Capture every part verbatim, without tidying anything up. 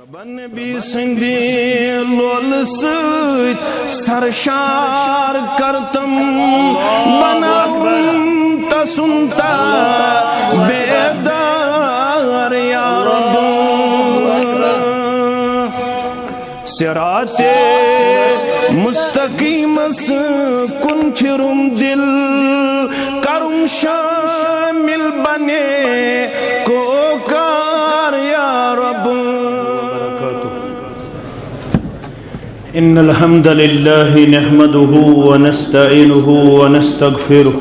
Ribbon نبی سٕنٛدِ لولہٕ سۭتۍ سرشار کرتم، بناوُن تسُنٛد تابعدار یا رب۔ صراط مستقیمس کُن پھرُم دل، کرُم شامل بنے کوکار یا رب۔ إن الحمد لله نحمده ونستعينه ونستغفره،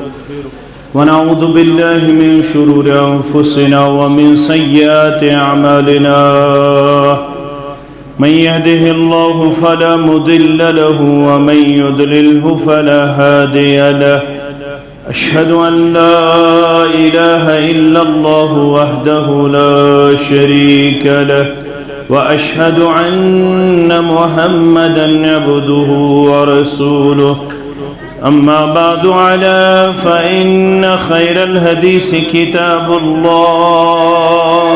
ونعوذ بالله من شرور أنفسنا ومن سيئات أعمالنا. من يهده الله فلا مضل له، ومن يضلله فلا هادي له. أشهد أن لا إله إلا الله وحده لا شريك له، وأشهد أن محمدا عبده ورسوله. أما بعد، ألا فإن خير الحديث كتاب الله،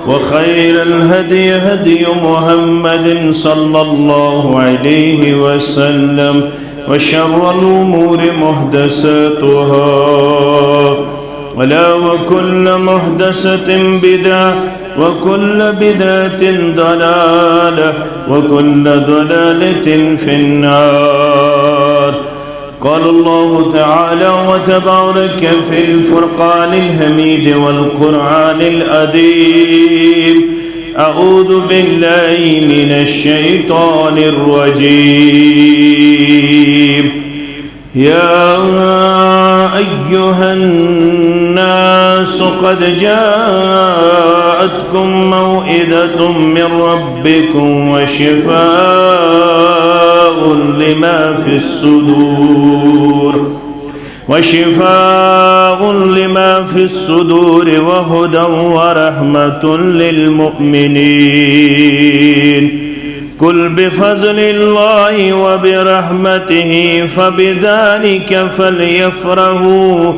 وخير الهدي هدي محمد صلى الله عليه وسلم، وشر الأمور محدثاتها، ألا وكل محدثة بدعة، وكل بدعة ضلالة، وكل ضلالة في النار. قال الله تعالى وتبارك في الفرقان الحميد والقرآن العظيم: أعوذ بالله من الشيطان الرجيم. يا أيها الناس قد جاءتكم موعظة من ربكم وشفاء لما في الصدور، وشفاء لما في الصدور وهدى ورحمة للمؤمنين. قل بفضل الله وبرحمته فبذلك فليفرحوا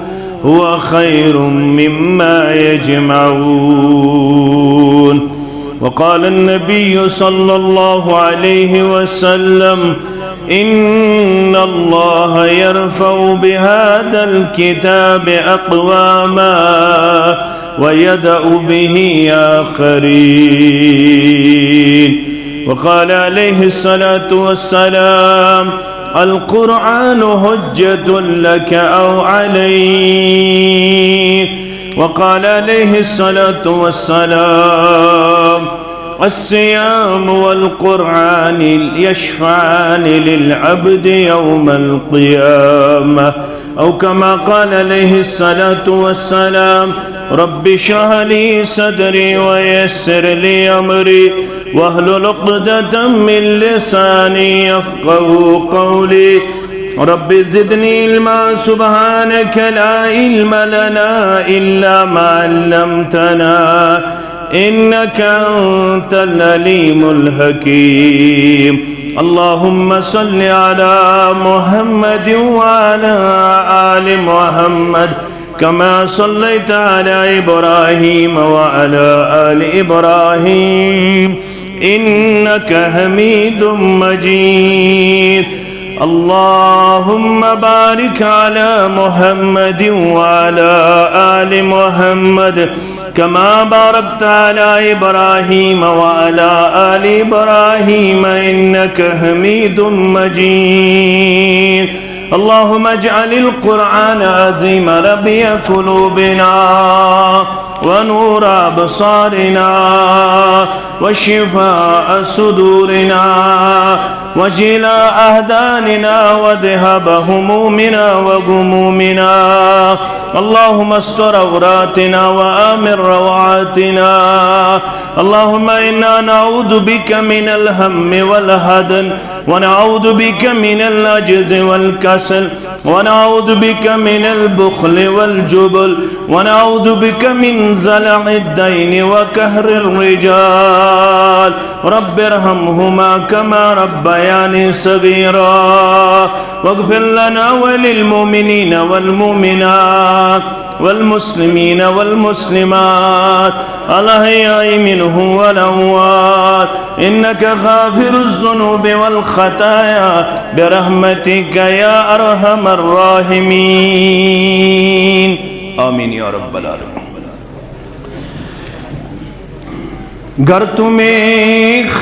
هو خير مما يجمعون. وقال النبي صلى الله عليه وسلم: إن الله يرفع بهذا الكتاب أقواما ويضع به آخرين. وقال عليه الصلاة والسلام: القرآن حجة لك أو عليك. وقال عليه الصلاة والسلام: الصيام والقرآن يشفعان للعبد يوم القيامة. أو كما قال عليه الصلاة والسلام: رب اشرح لي صدري ويسر لي أمري واحلل عقدة من لساني يفقهوا قولي. رب زدني علما، سبحانك لا علم لنا إلا ما علمتنا، إنك أنت العليم الحكيم. اللهم صل على محمد وعلى آل محمد كما صليت على إبراهيم وعلى آل إبراهيم إنك حميد مجيد. اللهم بارك على محمد وعلى آل محمد كما باركت على إبراهيم وعلى آل إبراهيم إنك حميد مجيد. اللهم اجعل القرآن العظيم ربيع قلوبنا ونور أبصارنا وشفاء صدورنا وجلاء أحزاننا وذهاب همومنا وغمومنا. اللهم استر عوراتنا وآمن روعاتنا. اللهم إنا نعوذ بك من الهم والحزن، ونعوذ بك من العجز والكسل، ونعوذ بك من البخل والجبن، ونعوذ بك من زلع الدين وقهر الرجال. رب ارحمهما كما ربياني صغيرا. واغفر لنا وللمؤمنين والمؤمنات والمسلمين والمسلمات الأحياء منهم والأموات. إنك غافر الذنوب والخطايا برحمتك يا أرحم الراحمين. آمين يا رب العالمين. گر تو می‌خواهی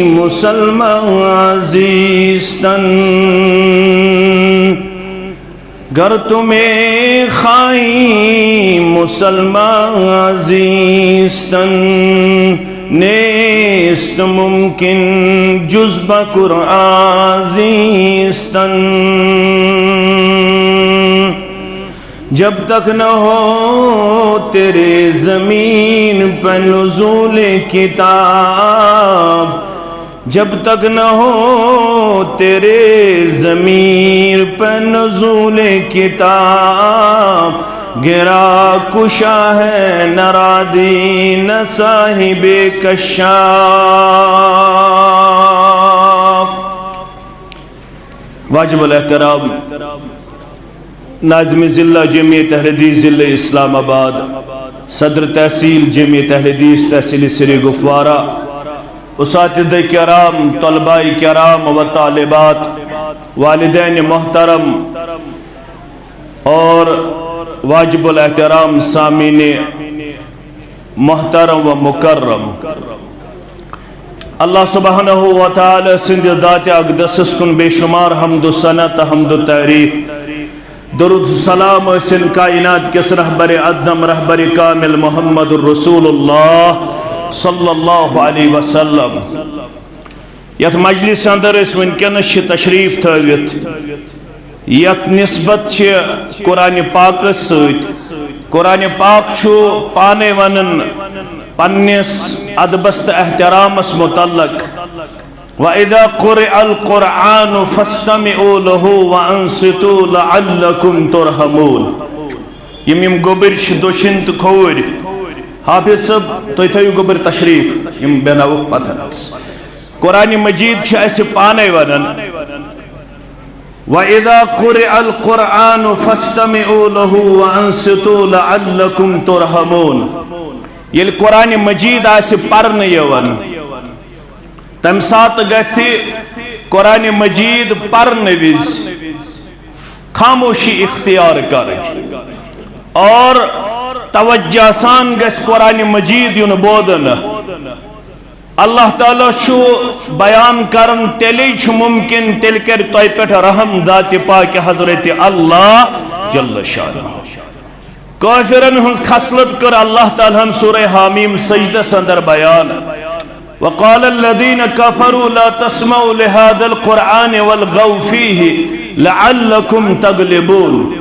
مسلمان زیستن، گر تو می‌خواهی مسلمان زیستن، نیست ممکن جز به قرآن زیستن. جب تک نہ ہو تیرے زمین پہ نزول کتاب، جب تک نہ ہو تیرے زمین پہ نزول کتاب، گرا کشا ہے نہ رادی نہ صاحب کشاف۔ واجب الاحترام ناظم ضلع جمعیت اہل حدیث ضلع اسلام آباد، صدر تحصیل جمعیت اہل حدیث تحصیل سری گفوارہ، اساتذہ کرام، طلباء کرام و طالبات، والدین محترم اور واجب الاحترام سامعین محترم و مکرم، اللہ سبحانہ و تعالی سٕنٛدِ ذاتِ اقدسس کُن بے شمار حمد و ثنا تہٕ حمد و تعریف، درود و سلام ٲسِن کائنات کِس رہبرِ اعظم، رہبرِ کامل محمد رسول اللہ صلی اللہ علیہ وسلم۔ یتھ مجلس اندر أسۍ وٕنکیٚنس چھِ تشریف تھٲوِتھ، یتھ نسبت چھِ قرآن پاکس سۭتۍ۔ قرآن پاک چھُ پانے ونان پننِس ادبس تہٕ احترامس متعلق، وَإِذَا قُرِئَ الْقُرْآنُ فَاسْتَمِعُوا لَهُ وَأَنصِتُوا لَعَلَّكُمْ تُرْحَمُونَ۔ یِم، یِم گوٚبٕرۍ چھِ، دٔچھِنۍ تہٕ کھووٕرۍ۔ حافظ صٲب، تُہۍ تھٲیِو گوٚبٕرۍ تشریف، یِم بیٚہناوُکھ پتھر۔ قرآن مجید چھُ اَسہِ پانے ونان، وَإِذَا قُرِئَ الْقُرْآنُ فَاسْتَمِعُوا لَهُ وَأَنصِتُوا لَعَلَّكُمْ تُرْحَمُونَ۔ ییٚلہِ قرآن مجید آسہِ پرنہٕ یِوان، تَمہِ ساتہٕ گژھِ قرآن مجید پرنہٕ وِزِ خاموشی اختیار کرٕنۍ اور توجہ سان گژھِ قرآن مجید یُن بوزنہٕ۔ اللہ تعالیٰ چھُ بیان کران، تیٚلے چھُ ممکن، تیٚلہِ کرِ تۄہہِ پٮ۪ٹھ رحم ذاتِ پاک حضرت اللہ جل شانہ۔ کافرن ہٕنٛز خصلت کٔر اللہ تعالیٰ ہن سورہ حامیم سجدس اندر بیان، وقال الذين كفروا لا تسمعوا لهذا القرآن والغوا فيه لعلكم تغلبون۔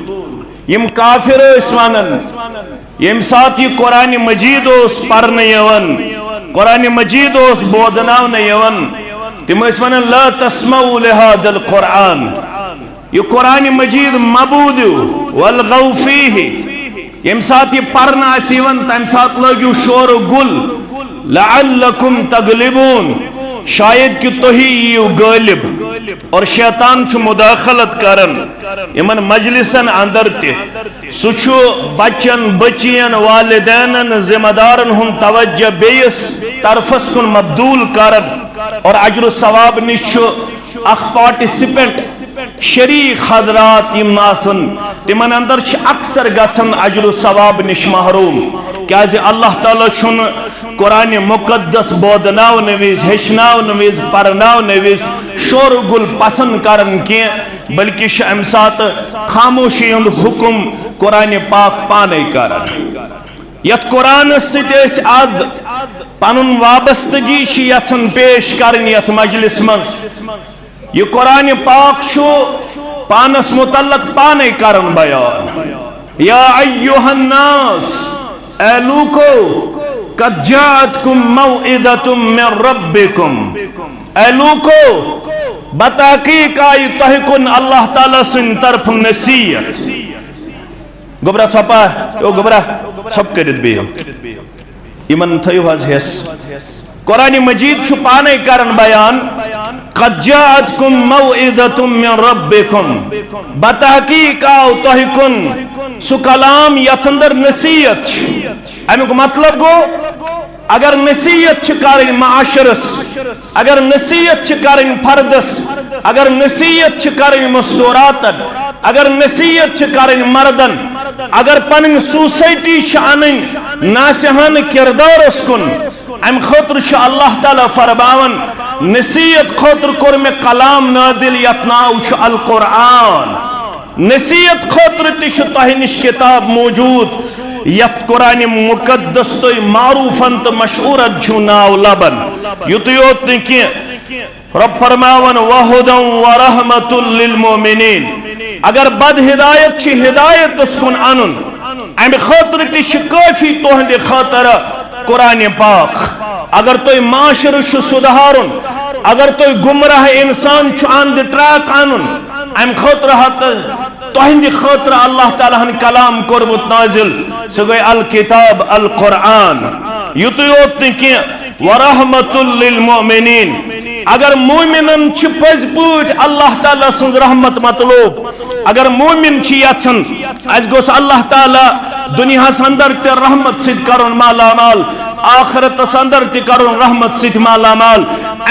یِم کافر ٲسۍ ونان، ییٚمہِ ساتہٕ یہِ قرآن مجید اوس پرنہٕ یِوان، قرآن مجید اوس بوزناونہٕ یِوان، تِم ٲسۍ ونان، لا تسمعوا لهذا القرآن، یہِ قرآن مجید مہ بوٗزِو، والغوا فيه، ییٚمہِ ساتہٕ یہِ پرنہٕ آسہِ یِوان، تَمہِ ساتہٕ لٲگِو شور و گُل، لعلکم تغلبون، شاید کہ تُہی یِیِو غٲلب۔ اور شیطان چھُ مداخلت کران یِمن مجلسن اندر تہِ۔ سُہ چھُ بچن، بچین، والدینن، ذمہ دارن ہُنٛد توجہ بیٚیِس طرفس کُن مبدول کران اور اجر و ثواب نِش چھُ اکھ پارٹیسپینٹ، شریک حضرات یِم آسن، تِمن اندر چھِ اکثر گژھان اجر و ثواب نِش محروم، کیازِ اللہ تعالیٰ چھُنہٕ قرآن مقدس بودناونہٕ وِزِ، ہیٚچھناونہٕ وِزِ، پرناونہٕ وِزِ شور و گُل پسند کران کینٛہہ، بلکہ چھُ امہِ ساتہٕ خاموشی ہُنٛد حکم قرآن پاک پانے کران۔ یتھ قرآنس سۭتۍ أسۍ از پنُن وابستگی چھِ یژھان پیش کرٕنۍ یتھ مجلس منٛز۔ یہِ قرآن پاک چھُ پانس متعلق پانے کران بیان۔ یا ایھا الناس، اے لوکو، قد جاءتکم موعظۃ من ربکم، اے لوکو، بتحقیق آیہِ تۄہہِ کُن اللہ تعالیٰ سٕنٛدِ طرفہٕ نصیحت۔ گوٚبرا ژھۄپا، او گوٚبرا، ژھۄپ کٔرِتھ بِہِو۔ یِمن تھٲیِو حظ حِس۔ قرآن مجید چھُ پانے کران بیان، قد جاءتکم موعظۃ من ربکم، بتحقیق آو تۄہہِ کُن سُہ کلام یتھ اندر نصیحت چھِ۔ امیُک مطلب گوٚو، اگر نصیحت چھِ کرٕنۍ معاشرس، اگر نصیحت چھِ کرٕنۍ فردس، اگر نصیحت چھِ کرٕنۍ مستوراتن، اگر نصیحت چھِ کرٕنۍ مردن، اگر پنٕنۍ سوسائٹی چھِ انٕنۍ ناصحانہ کردارس کُن، امہِ خٲطرٕ چھُ اللہ تعالیٰ فرماوان، نصیحت خٲطرٕ کوٚر مےٚ کلام نازل یتھ ناو چھُ القرآن۔ نصیحت خٲطرٕ تہِ چھُ تۄہہِ نِش کتاب موجود، یتھ قرآن مقدس تُہۍ معروفن تہٕ مشہوٗرن چھُو ناو لبان۔ یُتُے یوت نہٕ کینٛہہ، رب فرماوان، وہدن ورحمۃ للمؤمنین۔ اگر بد ہدایت چھِ ہدایتس کُن انُن، امہِ خٲطرٕ تہِ چھِ کٲفی تُہنٛدِ خٲطرٕ قرآن پاک۔ اگر تُہۍ معاشرٕ چھُ سدھارُن، اگر تُہۍ گمراہ انسان چھُ on the track انُن، امہِ خٲطرٕ ہتہٕ تُہنٛدِ خٲطرٕ اللہ تعالیٰ ہن کلام کوٚرمُت نازل، سُہ گٔے الکتاب القرآن۔ یُتُے یوت نہٕ کینٛہہ، ورحمۃ للمؤمنین۔ اگر مومنن چھِ پٔزۍ پٲٹھۍ اللہ تعالیٰ سٕنٛز رحمت مطلوب، اگر مومن چھِ یژھان اسہِ گوٚژھ اللہ تعالیٰ دنیاہس اندر تہِ رحمت سۭتۍ کرُن مالا مال، آخرتس اندر تہِ کرُن رحمت سۭتۍ مالا مال،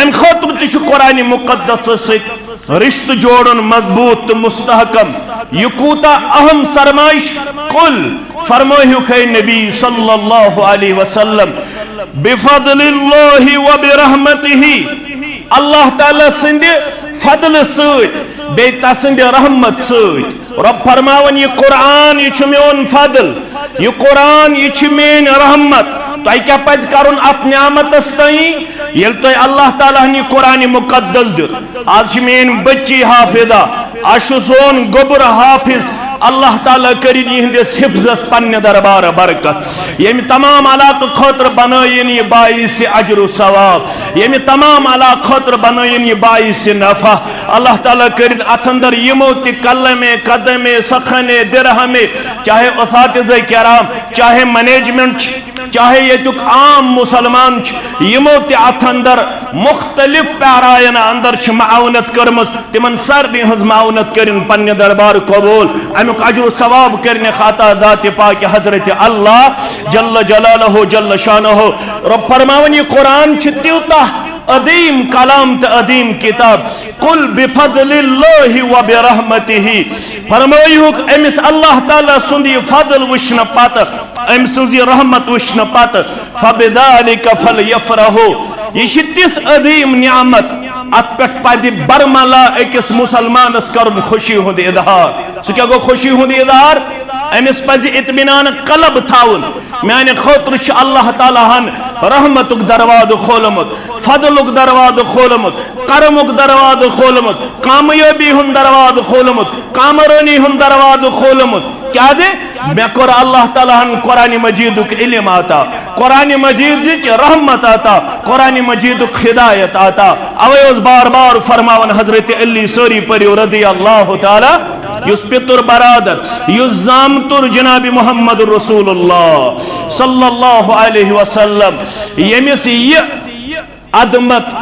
امہِ خٲطرٕ تہِ چھُ قرآن مقدسس سۭتۍ رشتہٕ جوڑُن مضبوط تہٕ مستحکم۔ یہِ کوٗتاہ اہم سرمایہ چھُ۔ قل، فرمٲیہُکھ ہے نبی صلی اللہ علیہ وسلم، بفضل اللہ وبرحمتہ، اللہ تعالیٰ سٕنٛدِ فضلہٕ سۭتۍ بیٚیہِ تسٕنٛدِ رحمت سۭتۍ۔ رب فرماوان، یہِ قرآن، یہِ چھُ میون فضل، یہِ قرآن، یہِ چھِ میٲنۍ رحمت۔ تۄہہِ کیٛاہ پزِ کرُن اتھ نعمتس تام؟ ییٚلہِ تۄہہِ اللہ تعالیٰ ہن یہِ قرآن مقدس دیُت، از چھِ میٲنۍ بچی حافظہ، از چھُ سون گوٚبُر حافظ۔ اللہ تعالیٰ کٔرِن یِہنٛدِس حفظس پننہِ دربارٕ برکت۔ ییٚمہِ تمام علاقہٕ خٲطرٕ بنٲیِن یہِ باعث اجر و ثواب، ییٚمہِ تمام علاقہٕ خٲطرٕ بنٲیِن یہِ باعث نفع۔ اللہ تعالیٰ کٔرِن اتھ اندر یِمو تہِ قلمے، قدمے، سخنے، درہمے، چاہے اساتذہ کرام، چاہے مینجمنٹ چھِ، چاہے ییٚتیُک عام مسلمان چھُ، یِمو تہِ اتھ اندر مختلف پیراین اندر چھِ معاونت کٔرمٕژ، تِمن سارنٕے ہٕنٛز معاونت کٔرِن پننہِ دربار قبول، امیُک اجر و ثواب کٔرِنکھ عطا ذات پاک حضرت اللہ جل جلالہ جل شانہ۔ رب فرماوان، یہِ قرآن چھُ تیوٗتاہ عظیم کلام تہٕ عظیم کتاب۔ قل بفضل اللہ وبرحمتہ، فرمٲیہُکھ أمِس اللہ تعالیٰ سُنٛد یہِ فضل وٕچھنہٕ پتہٕ، أمۍ سٕنٛز یہِ رحمت وٕچھنہٕ پتہٕ، فبذلک فلیفرحوا، یہِ چھِ تِژھ عظیم نعمت، اتھ پٮ۪ٹھ پزِ برملا أکِس مسلمانس کرُن خوشی ہُنٛد اظہار۔ سُہ کیٛاہ گوٚو خوشی ہُنٛد اظہار؟ أمِس پزِ اطمینان قلب تھاوُن، میانہِ خٲطرٕ چھُ اللہ تعالیٰ ہن رحمتُک دروازٕ کھولمُت، فضلُک دروازٕ کھولمُت، کرمُک دروازٕ کھولمُت، کامیٲبی ہُنٛد دروازٕ کھولمُت، کامرٲنی ہُنٛد دروازٕ کھولمُت۔ کیٛازِ؟ مےٚ کوٚر اللہ تعالیٰ ہن قرآن مجیدُک علم عطا، قرآن مجیدٕچ رحمت عطا، قرآن مجیدُک ہدایت عطا۔ اوے اوس بار بار فرماوان حضرت علی، سٲری پٔرِو رضی اللہ تعالیٰ، یُس پِتُر برادر، یُس زامتُر جناب محمد رسول اللہ صلی اللہ علیہ وسلم، ییٚمِس یہِ عظمت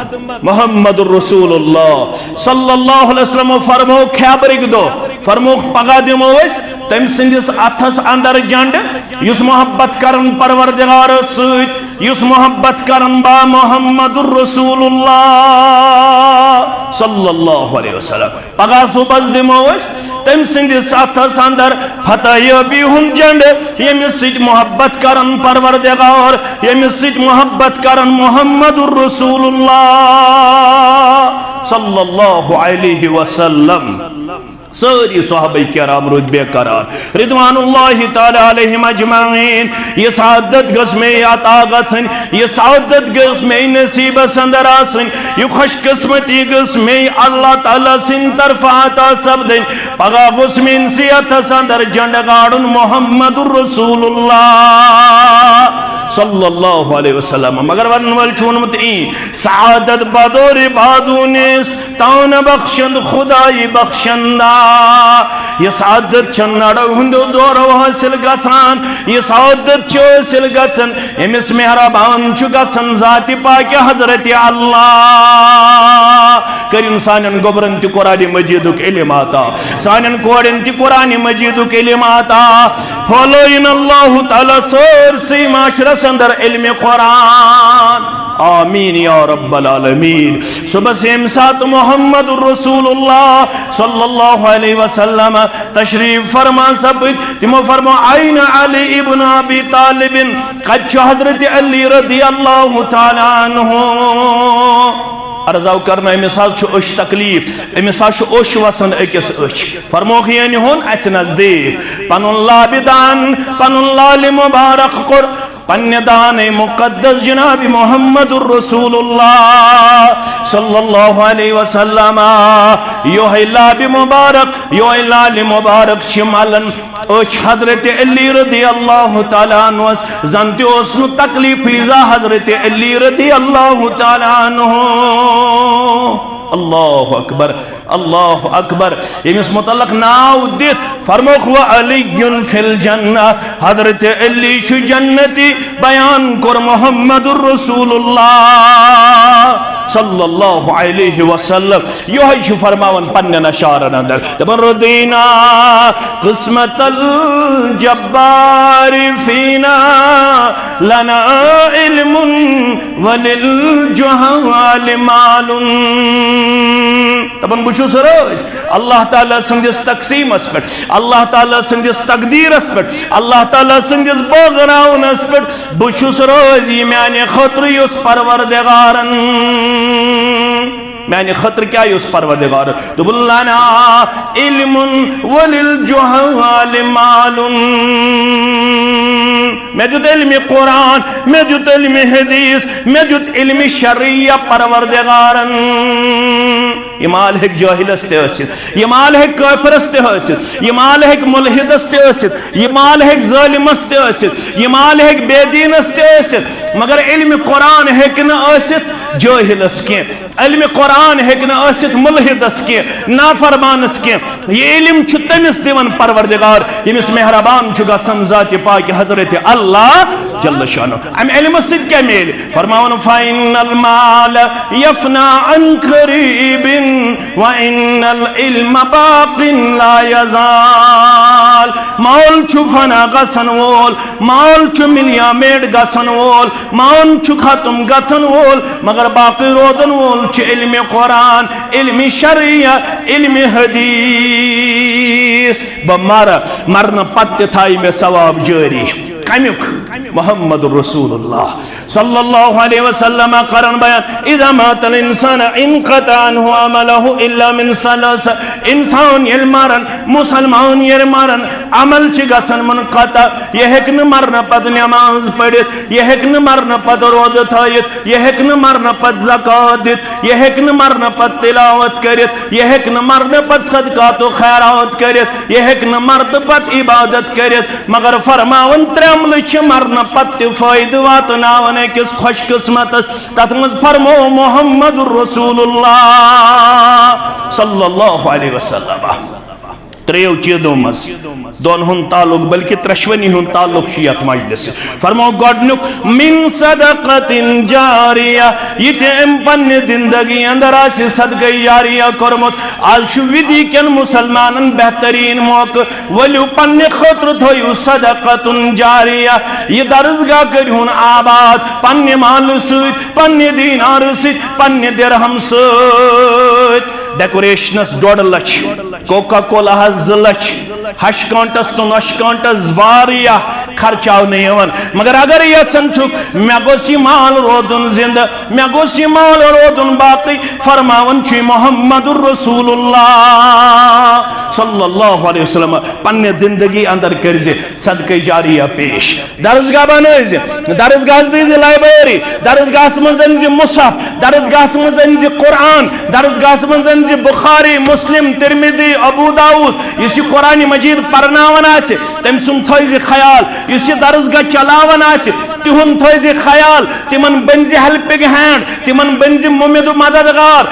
محمد رسول اللہ صلی اللہ علیہ وسلم فرمو خیبرٕکۍ دۄہ، فرموکھ پگاہ دِمو أسۍ تٔمۍ سٕنٛدِس اتھس اندر جنڈٕ، یُس محبت کرن پروردگارس سۭتۍ، یُس محبت کرن با محمد رسول اللہ صلی اللہ علیہ وسلم۔ پگاہ صبحس دِمو أسۍ تٔمۍ سٕنٛدِس اتھس اندر فتح یابی ہُنٛد جنڈٕ، ییٚمِس سۭتۍ محبت کرن پروردگار، ییٚمِس سۭتۍ محبت کرن محمد رسول اللہ صلی اللہ علیہ وسلم۔ سٲری صحابہ کرام روٗدۍ بے قرار رضوان اللہ تعالیٰ علیہم اجمعین۔ یہِ سعادت گٔژھ مےٚ عطا گژھٕنۍ، یہِ سعادت گٔژھ مےٚ نصیٖبس اندر آسٕنۍ، یہِ خوش قسمتی گٔژھ مےٚ اللہ تعالیٰ سٕنٛدِ طرفہٕ عطا سپدٕنۍ۔ پگاہ گوٚژھ مےٚ صحتس اندر جنڈٕ گاڑُن محمد رسول اللہ صلی اللہ علیہ وسلم۔ مگر ونن وٲلۍ چھُ ووٚنمُت ای، سعادت بدور بادونس تاو نہ بخشند خدائی بخشندہ۔ یہِ سعادت چھِ نڑو ہُنٛد دورو حٲصِل گژھان، یہِ سعادت چھِ حٲصِل گژھان، أمِس مہربان چھُ گژھان ذاتِ پاکِ حضرت اللہ۔ کٔرِن سانٮ۪ن گوٚبرن تہِ قرآن مجیدُک علم عطا، سانٮ۪ن کورٮ۪ن تہِ قرآن مجیدُک علم عطا۔ پھٲلٲیِن اللہ تعالیٰ سٲرسٕے معاشرس اندر علم قرآن۔ آمین یا رب العالمین۔ صبح سے امسات محمد رسول اللہ صلی اللہ علیہ وسلم تشریف فرما سپد۔ تمو فرمو، "این علی ابن ابی طالب؟" کتہِ چھُ حضرت علی رضی اللہ تعالیٰ عنہ؟ عرض آو کرنہٕ، أمِس حظ چھُ أچھ تکلیف، أمِس حظ چھُ اوٚش وسان أکِس أچھ۔ فرموکھ، یعنی ہون اَسہِ نزدیٖک۔ پنُن لابہِ دان، پنُن لالہِ مبارک کوٚر پننہِ دانِ مقدس جناب محمد رسول اللہ صلی اللہ علیہ وسلم۔ یوہے لابہِ مبارک، یوہے لالہِ مبارک چھِ ملان أچھ حضرت علی رضی اللہ تعالیٰ عنہس۔ زن تہِ اوس نہٕ تکلیفی زانٛہہ حضرت علی رضی اللہ تعالیٰ عنہ۔ اللہ اکبر، اللہ اکبر۔ ییٚمِس متعلق ناو دِتھ فرموکھ، "وعلی فی الجنہ"، حضرت علی چھُ جنتی، بیان کوٚر محمد رسول اللہ صلی اللہ علیہ وسلم۔ یوہے چھُ فرماوان پننٮ۪ن اشعارن اندر، دپان، "رضینا قسمت الجبار فینا، لنا علم وللجہال مال۔" دپان، بہٕ چھُس رٲضۍ اللہ تعالیٰ سٕنٛدِس تقسیٖمس پٮ۪ٹھ، اللہ تعالیٰ سٕنٛدِس تقدیٖرس پٮ۪ٹھ، اللہ تعالیٰ سٕنٛدِس بٲگراونس پٮ۪ٹھ۔ بہٕ چھُس رٲضۍ میانہِ خٲطرٕ یُس پروردگارن، میانہِ خٲطرٕ کیٛاہ یُس پروردگارن۔ دوٚپُن، "لنا علم وللجہال مال۔" مےٚ دیُت علمِ قرآن، مےٚ دیُت علمِ حدیث، مےٚ دیُت علمِ شرعیہ پروردگارن۔ یہِ مال ہیٚکہِ جٲہلس تہِ ٲسِتھ، یہِ مال ہیٚکہِ کٲفرس تہِ ٲسِتھ، یہِ مال ہیٚکہِ مُلحدس تہِ ٲسِتھ، یہِ مال ہیٚکہِ ظٲلمس تہِ ٲسِتھ، یہِ مال ہیٚکہِ بے دیٖنس تہِ ٲسِتھ، مگر علمِ قرآن ہیٚکہِ نہٕ ٲسِتھ جٲہلس کینٛہہ۔ علمِ قرآن ہیٚکہِ نہٕ ٲسِتھ مُلحدس کینٛہہ، نافرمانس کینٛہہ۔ یہِ علم چھُ تٔمِس دِوان پروردگار، ییٚمِس مہربان چھُ گژھان ذاتِ پاکِ حضرت اللہ جل شانہ۔ امہِ علمہٕ سۭتۍ کیٛاہ میلہِ؟ فرماوان، "فإن المال يفنى عن قريب وإن العلم باق لا يزال۔" مال چھُ فنا گژھن وول، مال چھُ ملیا میٹ گژھن وول، مال چھُ ختم گژھن وول، مگر باقی روزن وول چھُ علمِ قرآن، علمِ شرعیہ، علمِ حدیث۔ بہٕ مرٕ، مرنہٕ پتہٕ تہِ تھایہِ مےٚ ثواب جٲری۔ کمیُک؟ محمد رسول اللہ صلی اللہ علیہ وسلم کرن بیان، "اذا مات الانسان انقطع عنه عمله الا من ثلاث۔" انسان ییٚلہِ مرن، مسلمان ییٚلہِ مرن، عمل چھِ گژھان منقطع۔ یہِ ہیٚکہِ نہٕ مرنہٕ پتہٕ نماز پٔرِتھ، یہِ ہیٚکہِ نہٕ مرنہٕ پتہٕ روزٕ تھٲیِتھ، یہِ ہیٚکہِ نہٕ مرنہٕ پتہٕ زکوٰۃ دِتھ، یہِ ہیٚکہِ نہٕ مرنہٕ پتہٕ تلاوت کٔرِتھ، یہِ ہیٚکہِ نہٕ مرنہٕ پتہٕ صدقات و خیرات کٔرِتھ، یہِ ہیٚکہِ نہٕ مرنہٕ پتہٕ عبادت کٔرِتھ۔ مگر فرماوان، ترٛےٚ عملہٕ چھِ مرنہٕ پتہٕ تہِ فٲیدٕ واتناوان أکِس خۄش قسمتس۔ تتھ منٛز فرمو محمد رسول اللہ صلی اللہ علیہ وسلم۔ ترٛیٚیو چیٖزو منٛز دۄن ہُنٛد تعلق، بلکہِ ترٛٮ۪شوٕنی ہُنٛد تعلق چھُ یتھ مجلس سۭتۍ۔ فرمو گۄڈٕنیُک، "من صدقة جاریہ"، یہِ تہِ أمۍ پننہِ زندگی اندر آسہِ صدقہ جاریہ کوٚرمُت۔ آز چھُ ودی کٮ۪ن مسلمانن بہترین موقعہٕ، ؤلِو پننہِ خٲطرٕ تھٲیِو صدقة جاریہ، یہِ درسگاہ کٔرۍہُن آباد پننہِ مالہٕ سۭتۍ، پننہِ دینارٕ سۭتۍ، پننہِ درہم سۭتۍ۔ ڈیکوریشنس ڈۄڈ لچھ، کوکا کولا ہس زٕ لچھ، ہش کانٹس تہٕ نۄش کانٹس واریاہ خرچاونہٕ یِوان۔ مگر اگر یژھان چھُکھ، مےٚ گوٚژھ یہِ مال روزُن زندٕ، مےٚ گوٚژھ یہِ مال روزُن باقٕے، فرماوان چھُ محمد رسول اللہ صلی اللہ علیہ وسلم، پننہِ زندگی اندر کٔرۍ زِ صدقہ جاریہ پیش۔ درسگاہ بنٲوۍ زِ، درسگاہس دِیہِ زِ لائبریری، درسگاہس منٛز أنۍ زِ مصحف، درسگاہس منٛز أنۍ زِ قرآن، درسگاہس منٛز أنۍ زِ بخاری، مسلم، ترمذی، ابو داؤد۔ یُس یہِ قرآن مجید پرناوان آسہِ، تٔمۍ سُنٛد تھٲوۍ زِ خیال۔ یُس یہِ درسگاہ چلاوان آسہِ، تِہُنٛد تھٲوۍ زِ خیال۔ تِمن بٔنۍ زِ helping hand، تِمن بٔنۍ زِ مُمِد و مددگار۔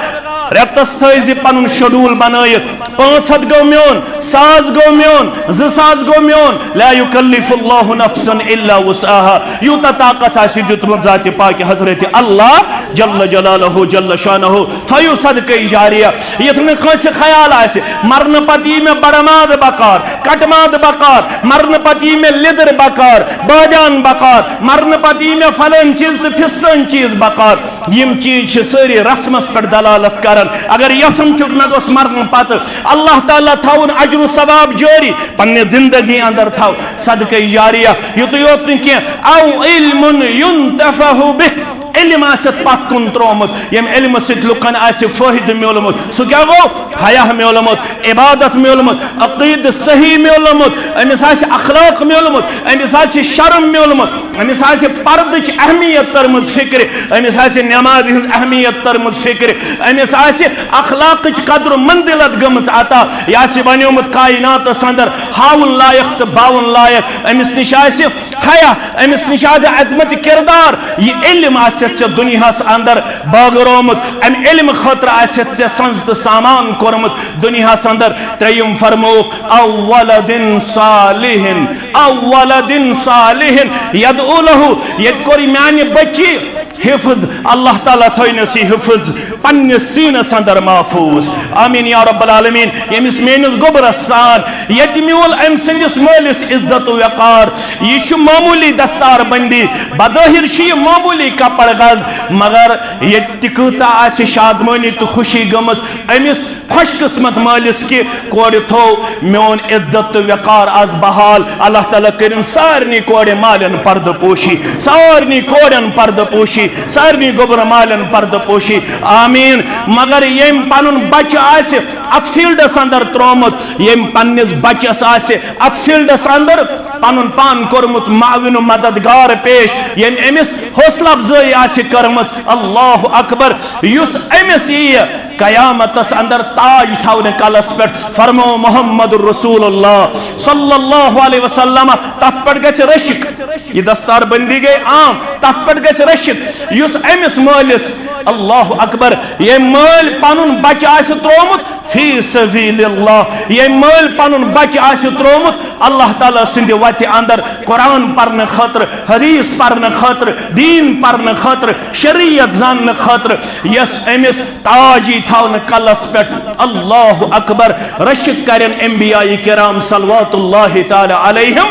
رٮ۪تس تھٲوۍ زِ پنُن schedule بنٲیِتھ۔ پانٛژھ ہتھ گوٚو میون، ساس گوٚو میون، زٕ ساس گوٚو میون۔ لا یکلف اللہ نفسا الا وسعها۔ یوٗتاہ طاقت آسہِ دیُتمُت ذاتِ پاکہِ حضرت اللہ جل جلالہ جل شانہ، تھٲیِو صدقہ جاریہ۔ یتھ نہٕ کٲنٛسہِ خیال آسہِ، مرنہٕ پتہٕ یی مےٚ بڑٕ ماز بکار، کٹہٕ ماز بکار، مرنہٕ پتہٕ یی مےٚ لیٚدٕر بکار، بٲدیان بکار، مرنہٕ پتہٕ یی مےٚ فلٲنۍ چیٖز تہٕ فِستٲنۍ چیٖز بکار۔ یِم چیٖز چھِ سٲری رسمس پٮ۪ٹھ دلالت کران۔ اگر یژھان چھُکھ مےٚ گوٚژھ مرنہٕ پتہٕ اللہ تعالیٰ تھاوُن اجر و ثواب جٲری، پننہِ زندگی اندر تھاو صدقہ جاریہ۔ یُتُے یوت نہٕ کینٛہہ، او علم ينتفع به، علم آسہِ پتھ کُن ترومُت، ییٚمہِ علمہٕ سۭتۍ لُکن آسہِ فٲیدٕ میوٗلمُت۔ سُہ کیٛاہ گوٚو؟ حیا میوٗلمُت، عبادت میوٗلمُت، عقیدٕ صحیح میوٗلمُت، أمِس آسہِ اخلاق میوٗلمُت، أمِس آسہِ شرم میوٗلمُت، أمِس آسہِ پردٕچ اہمیت تٔرمٕژ فکرِ، أمِس آسہِ نمازِ ہٕنٛز اہمیت تٔرمٕژ فکرِ، أمِس آسہِ اخلاقٕچ قدر و منزلت گٔمٕژ عطا۔ یہِ آسہِ بنیومُت کائناتس اندر ہاوُن لایق تہٕ باوُن لایق، أمِس نِش آسہِ حیا، أمِس نِش آسہِ عظمت کردار۔ یہِ علم آسہِ ژےٚ دُنیاہس اندر بٲگرومُت، امہِ علمہٕ خٲطرٕ آسہِ ژےٚ سنز تہٕ سامان کوٚرمُت دُنیاہس اندر۔ ترٛیٚیِم فرمووُکھ، او ولد صالح، او ولد صالح یدعو له، ییٚتہِ کوٚر میانہِ بچی حفظ، اللہ تعالیٰ تھٲینس یہِ حفظ پننِس سیٖنس اندر محفوظ۔ آمین یا رب العالمین۔ ییٚمِس میٲنِس گوٚبرس سان ییٚتہِ میوٗل أمۍ سٕنٛدِس مٲلِس عزت و وقار۔ یہِ چھُ معموٗلی دستار بندی، بظٲہر چھُ یہِ معموٗلی کپڑ گز، مگر ییٚتہِ تہِ کۭژاہ آسہِ شادمٲنی تہٕ خوشی گٔمٕژ أمِس خوش قسمت مٲلِس کہِ کورِ تھوو میون عزت تہٕ وقار از بحال۔ اللہ تعالیٰ کٔرِن سارنٕے کورِ مالٮ۪ن پردٕ پوشی، سارنٕے کورٮ۪ن پردٕ پوشی، سارنٕے گوٚبرٕ مالٮ۪ن پردٕ پوشی۔ آمین۔ مگر ییٚمۍ پنُن بچہٕ آسہِ اتھ فیلڈس اندر ترومُت، ییٚمۍ پننِس بچس آسہِ اتھ فیلڈس اندر پنُن پان کوٚرمُت معاون و مددگار پیش، ییٚمۍ أمِس حوصلہ افزٲیی آسہِ کٔرمٕژ، اللہ اکبر، یُس أمِس ییہِ قیامتس اندر تاج تھاونہٕ کلس پٮ۪ٹھ، فرمو محمد رسول اللہ صلی اللہ علیہ وسلم، تتھ پٮ۪ٹھ گژھِ رشک۔ یہِ دستار بندی گٔے عام، تتھ پٮ۪ٹھ گژھِ رشک۔ یُس أمِس مٲلِس، اللہ اکبر، ییٚمۍ مٲلۍ پنُن بچہٕ آسہِ ترومُت فی سبیل اللہ، ییٚمۍ مٲلۍ پنُن بچہٕ آسہِ ترومُت اللہ تعالیٰ سٕنٛدِ وتہِ اندر قرآن پرنہٕ خٲطرٕ، حدیث پرنہٕ خٲطرٕ، دین پرنہٕ خٲطرٕ، شریعت زاننہٕ خٲطرٕ، یۄس أمِس تاج یی تھاونہٕ کلس پٮ۪ٹھ، اللہ اکبر، رشک کرن انبیاء کرام صلوات اللہ تعالیٰ علیہم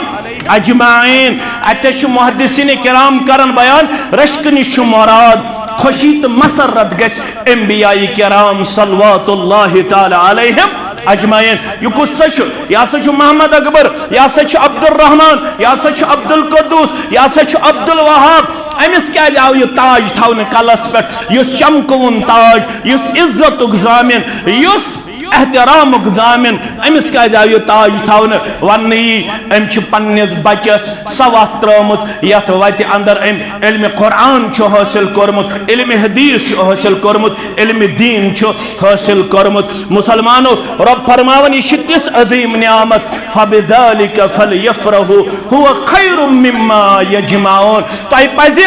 اجمعین۔ اتہِ چھِ محدثین کرام کران بیان، رشک نِش چھُ مراد خوشی تہٕ مسرت گژھِ انبیاء کرام صلوات اللہ تعالیٰ علیہم اجمعین۔ یہِ کُس سا چھُ؟ یہِ ہسا چھُ محمد اکبر، یہِ ہسا چھُ عبدالرحمان، یہِ ہسا چھُ عبدالقدوس، یہِ ہسا چھُ عبدالوہاب۔ أمِس کیازِ آو یہِ تاج تھاونہٕ کلس پٮ۪ٹھ؟ یُس چمکوُن تاج، یُس عزتُک ضامن، یُس احترامُک ضامن، أمِس کیازِ آو یہِ تاج تھاونہٕ؟ وننہٕ یی، أمۍ چھُ پننِس بچس سۄ وتھ ترٲومٕژ، یتھ وتہِ اندر أمۍ علم قرآن چھُ حٲصِل کوٚرمُت، علم حدیث چھُ حٲصِل کوٚرمُت، علم دین چھُ حٲصِل کوٚرمُت۔ مسلمانو، رب فرماوان، یہِ چھِ تِژھ عظیم نعمت، فبذلک فلیفرحوا هو خیر مما یجمعون۔ تۄہہِ پزِ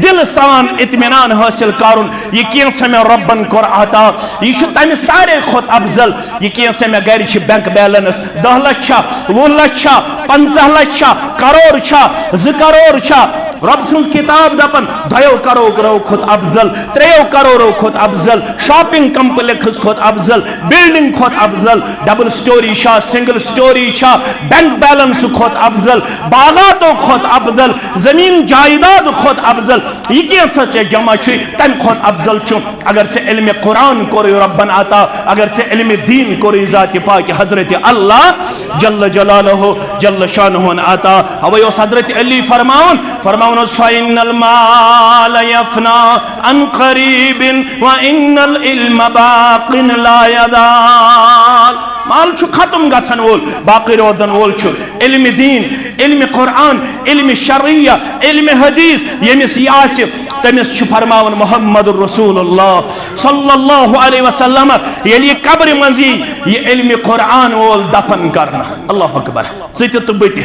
دل سان اطمینان حٲصِل کرُن، یہِ کینٛہہ سا مےٚ ربن کوٚر عطا، یہِ چھُ تمہِ سارے کھۄتہٕ افضل۔ یہِ کینٛہہ سا مےٚ گرِ چھِ بینک بیلنس، دہ لچھ چھا، وُہ لچھ چھا، پنژاہ لچھ چھا، کرور چھا، زٕ کرور چھا، رب سٕنٛز کتاب دپان، دۄیو کرورو کھۄتہٕ افضل، ترٛیٚیو کرورو کھۄتہٕ افضل، شاپنگ کمپلیکس کھۄتہٕ افضل، بلڈنگ کھۄتہٕ افضل، ڈبل سٹوری چھا، سنگل سٹوری چھا، بینک بیلنس کھۄتہٕ افضل، باغاتو کھۄتہٕ افضل، زمین جائیداد کھۄتہٕ افضل۔ یہِ کینٛژھا ژےٚ جمع چھُے، تمہِ کھۄتہٕ افضل چھُ اگر ژےٚ علم قرآن کوٚرُے ربن عطا، اگر ژےٚ علم دین کوٚرُے ذات پاک حضرت اللہ جل جلالہ جل شانہ عطا۔ اوے اوس حضرت علی فرماوان، فرماوان اوس، فإن المال يفنى عن قريب وإن العلم باق لا يزال۔ مال چھُ ختم گژھن وول، باقی روزن وول چھُ علم دین، علم قرآن، علم شرعیہ، علم حدیث۔ ییٚمِس یہِ آسہِ، تٔمِس چھُ فرماوان محمد رسول اللہ صلی اللہ علیہ وسلم، ییٚلہِ یہِ قبرِ منٛز یی، یہِ علم قرآن وول دفن کرنہٕ۔ اللہ اکبر۔ ژٕ تہِ تہٕ بہٕ تہِ،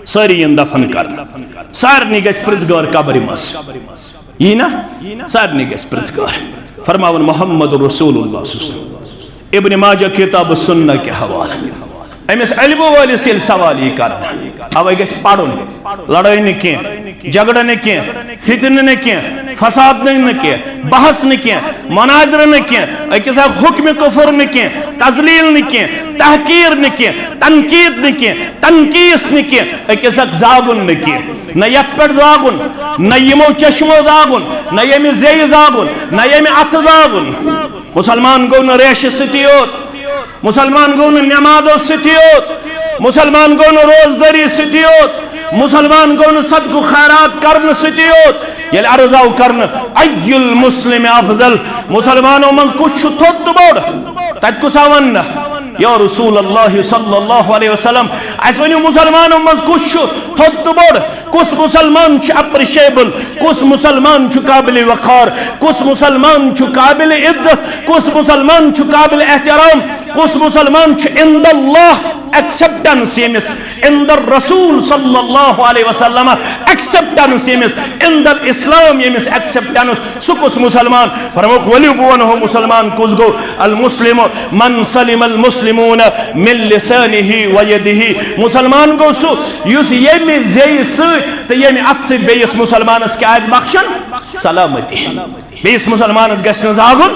سٲری یِن دفن کرنہٕ۔ سارنٕے گژھِ پرٛژھ گٲر قبرِ منٛز۔ یی نا؟ سارنٕے گژھِ پرٛژھ گٲر۔ فرماوان محمد رسول اللہ صلی اللہ علیہ وسلم۔ ابن ماجہ کتاب السنہ کہِ حوالہٕ۔ أمِس علمہٕ وٲلِس ییٚلہِ سوال یی کرنہٕ، اوے گژھِ پرُن، لڑٲے نہٕ کینٛہہ، جھگڑٕ نہٕ کینٛہہ، فتنہٕ نہٕ کینٛہہ، فساد نہٕ، نہٕ کینٛہہ، بحث نہٕ کینٛہہ، مناظرٕ نہٕ کینٛہہ، أکِس اکھ حکمِ کفر نہٕ کینٛہہ، تذلیل نہٕ کینٛہہ، تحقیر نہٕ کینٛہہ، تنقید نہٕ کینٛہہ، تنقیص نہٕ کینٛہہ، أکِس اکھ زاگُن نہٕ کینٛہہ، نہ یتھ پٮ۪ٹھ زاگُن، نہ یِمو چشمو زاگُن، نہ ییٚمہِ زیٚیہِ زاگُن، نہ ییٚمہِ اتھٕ زاگُن۔ مسلمان گوٚو نہٕ ریشہِ سۭتی یوت، مسلمان گوٚو نہٕ نمازو سۭتی یوت، مسلمان گوٚو نہٕ روزدٲری سۭتی یوت، مسلمان گوٚو نہٕ صدقہٕ خیرات کرنہٕ سۭتی یوت۔ ییٚلہِ عرض آو کرنہٕ، "ای المسلم افضل"، مسلمانو منٛز کُس چھُ تھوٚد تہٕ بوٚڑ؟ تتہِ کُس آو وننہٕ؟ یا رسول اللہ صلی اللہ علیہ وسلم، اسہِ ؤنِو، مسلمانو منٛز کُس چھُ تھوٚد تہٕ بوٚڑ؟ کُس مسلمان چھُ اپریشیبل؟ کُس مسلمان چھُ قابل وقار؟ کُس مسلمان چھُ قابل عزت؟ کُس مسلمان چھُ قابل احترام؟ کُس مسلمان چھُ عند اللہ ایکسپٹنس ییٚمِس، عند الرسول صلی اللہ علیہ وسلم ایکسپٹنس ییٚمِس، عند الاسلام ییٚمِس ایکسپٹنس، سُہ کُس مسلمان؟ فرموکھ، ؤلِو بہٕ وَنہو مسلمان کُس گوٚو۔ المسلم من سلم المسلمون من لسانه و یده۔ مسلمان گوٚو سُہ یُس ییٚمہِ زیٚیہِ سۭتۍ تہٕ ییٚمہِ اَتھٕ سۭتۍ بیٚیِس مسلمانس کیٛاہ آسہِ بخشان؟ سلامتی۔ بیٚیِس مسلمانس گژھِ نہٕ زاگُن،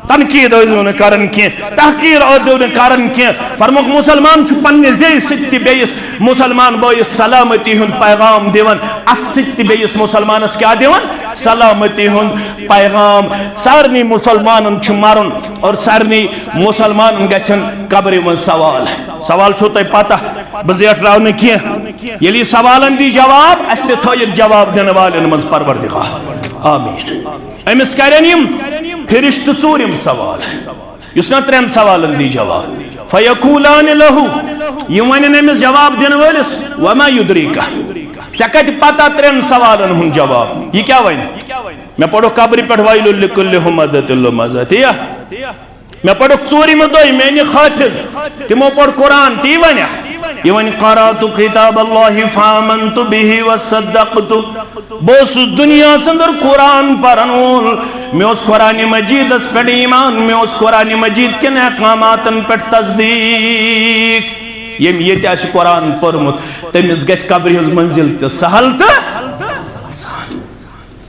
تنقید ٲسۍزیو نہٕ کران کینٛہہ، تحقیر ٲسۍزیو نہٕ کران کینٛہہ۔ فرموکھ، مسلمان چھُ پننہِ زیٚیہِ سۭتۍ تہِ بیٚیِس مسلمان بٲیِس سلامتی ہُنٛد پیغام دِوان، اَتھٕ سۭتۍ تہِ بیٚیِس مسلمانس کیٛاہ دِوان؟ سلامتی ہُنٛد پیغام۔ سارنٕے مسلمانن چھُ مرُن اور سارنٕے مسلمانن گژھن قبرِ منٛز سوال۔ سوال چھُو تۄہہِ پتہ، بہٕ زیٹھراو نہٕ کینٛہہ۔ ییٚلہِ یہِ سوالن دی جواب، اَسہِ تہِ تھٲیِتھ جواب دِنہٕ والٮ۪ن منٛز پروردگار۔ آمین۔ أمِس کرن یِم فرشتہٕ ژوٗرِم سوال، یُس نہ ترٛٮ۪ن سوالن دی جواب۔ فیقولان لہ، یِم ونن أمِس جواب دِنہٕ وٲلِس، وما یدریک، ژےٚ کتہِ پتہ ترٛٮ۪ن سوالن ہُنٛد جواب؟ یہِ کیٛاہ ونہِ؟ مےٚ پوٚرُکھ قبرِ پٮ۪ٹھ ویل لکل ہمزۃ لمزہ، تی یا؟ مےٚ پوٚرُکھ ژوٗرِمہِ دۄہہِ میٛانہِ حٲفظ، تِمو پوٚر قرآن، تی ونیا؟ یہِ ونہِ، قرأت کتاب اللہ فآمنت بہ وصدقت۔ بہٕ اوسُس دُنیاہَس اندر قرآن پرن وول۔ مےٚ اوس قرآن مجیدس پٮ۪ٹھ ایمان، مےٚ اوس قرآن مجید کٮ۪ن احکاماتن پٮ۪ٹھ تصدیق۔ ییٚمۍ ییٚتہِ آسہِ قرآن پوٚرمُت، تٔمِس گژھِ قبرِ ہٕنٛز منزل تہِ سہل تہٕ آسان۔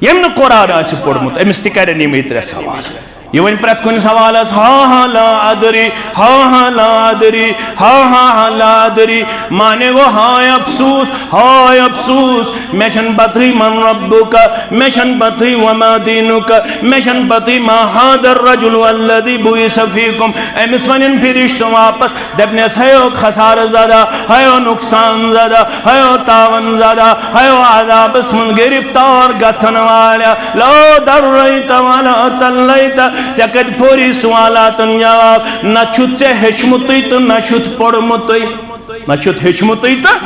ییٚمۍ نہٕ قرآن آسہِ پوٚرمُت، أمِس تہِ کرن یِمے ترٛےٚ سوال۔ یہِ وۄنۍ پرٛٮ۪تھ کُنہِ سوالس، ہا ہا لا ادری، ہا ہا لا ادری، ہا ہا ہا لا ادری۔ معنی گوٚو، ہاے افسوس، ہاے افسوس، مےٚ چھَنہٕ پتہٕے من ربک، مےٚ چھَنہٕ پتہٕے وما دینک، مےٚ چھَنہٕ پتہٕے ما ہذا الرجل الذی بعث فیکم۔ أمِس وَنن فرشتہٕ واپس، دپنس، ہیو خسارٕ زدہ، ہیو نقصان زدہ، ہیو تاون زدہ، ہیو عذابس منٛز گرفتار گژھن والیا، لا دریت ولا تلیت۔ ژےٚ کتہِ پھوری سوالاتن جواب؟ نہ چھُتھ ژےٚ ہیٚچھمُتٕے تہٕ نہ چھُتھ پوٚرمُتٕے، نہ چھُتھ ہیٚچھمُتٕے تہٕ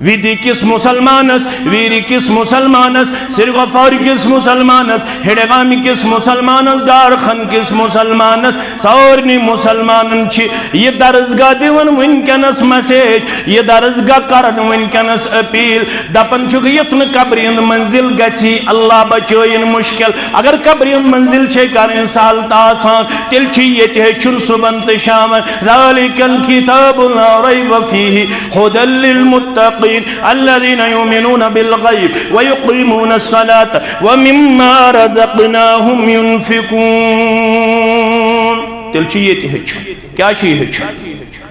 ویدی کِس مسلمانس، ویری کِس مسلمانس، سرگوفار کِس مسلمانس، ہڈگام کِس مسلمانس، ڈارخن کِس مسلمانس، سارنٕے مسلمانن چھِ یہِ درسگاہ دِوان وٕنکیٚنس message، یہِ درسگاہ کران وٕنکیٚنس appeal، دپان چھُکھ، یُتھ نہٕ قبرِ ہُنٛد منزل گژھی، اللہ بچٲیِن مشکل۔ اگر قبرِ ہُنٛد منزل چھے کرٕنۍ سہل تہٕ آسان، تیٚلہِ چھُ ییٚتہِ ہیٚچھُن صُبحن تہٕ شامن۔ ذالک الکتاب لا ریب فیہ ھدی للمتقین الذین یؤمنون بالغیب ویقیمون الصلاۃ ومما رزقناہم ینفقون۔ تیٚلہِ چھُ ییٚتہِ ہیٚچھُن۔ کیٛاہ چھُ یہِ ہیٚچھُن؟